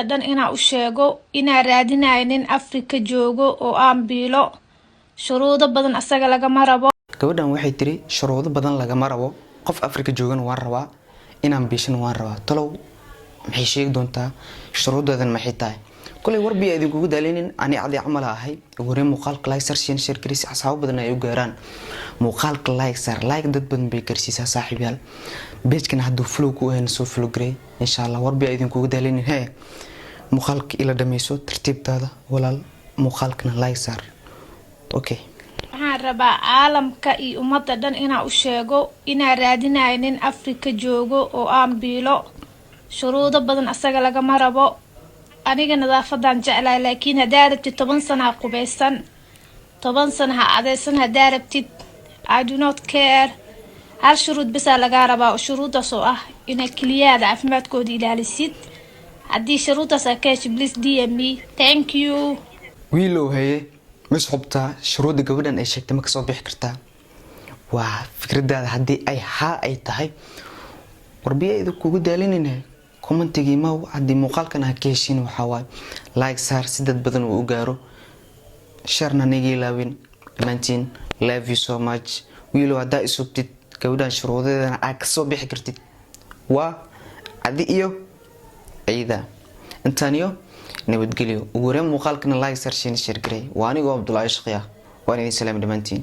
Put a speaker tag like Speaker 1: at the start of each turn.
Speaker 1: Dhan inaa u sheego inaa raadinayo nin Afrika joogo oo aan biilo. Shuruudo badan asaga lagama rabo.
Speaker 2: Gabadhan waxay tiri shuruudo badan lagama rabo, qof Afrika joogana waan rabaa, inaan biishana waan rabaa. Talow maxay sheegi doontaa? Shuruudeedan maxay tahay? Kolay warbiya idinkugu daalinin, ani cadi camal ahay. Ugu horreyn muuqaalka like sar, share, share garis, asxaabo badan ay u gaaraan. Muuqaalka like sar, like dad badan bay gaarsiisaa. Saaxiibyaal, page-kana hadduu follow ku ahayn, soo follow garey, insha Allah. Warbiya idinkugu daalinin, hee, muuqaalka ila dhameyso tartiibtaada, walaal. Muuqaalkana like saar, okay.
Speaker 1: Waxaan rabaa caalamka iyo ummadda dhan inaa u sheego inaa raadinayo nin Afrika joogo oo aan biilo. Shuruudo badan asaga lagama rabo. Aniga nadaafadan jeclahay, laakiin haddaa rabtid 10 sana ha qubaysan, 10 sana ha cadeysan, haddaa rabtid, I do not care. Hal shuruud basaa lagaa rabaa, shuruuddaas oo ah inaad keliyaada caafimaadkooda ilaalisid. Haddii shuruuddaas aa ka hesho, please DM me. Thank you.
Speaker 2: Wiilow, haye, mis xubtaa shuruudda gabadhan ay sheegtay? Ma kasoo bixi kartaa? Waa fikradaada. Haddii ay haa ay tahay, warbiya idin kugu daalinayna, comment-igii maw. Haddii muuqaalkan ha ka heshiin, waxaa waaye like saar si dad badan uu u gaaro, share-na naga ilaawin. Dhammaantiin love you so much. Wiilow, haddaa isubtid gabadhan shuruudadeedana aad kasoo bixi kartid, waa adi iyo ciida intaan iyo nabadgelyo. Ugu horeen muuqaalkana like sar, share, share garey. Waa anigoo Abdullaahi Shaqi ah, waan idin salaami dhammaantiin.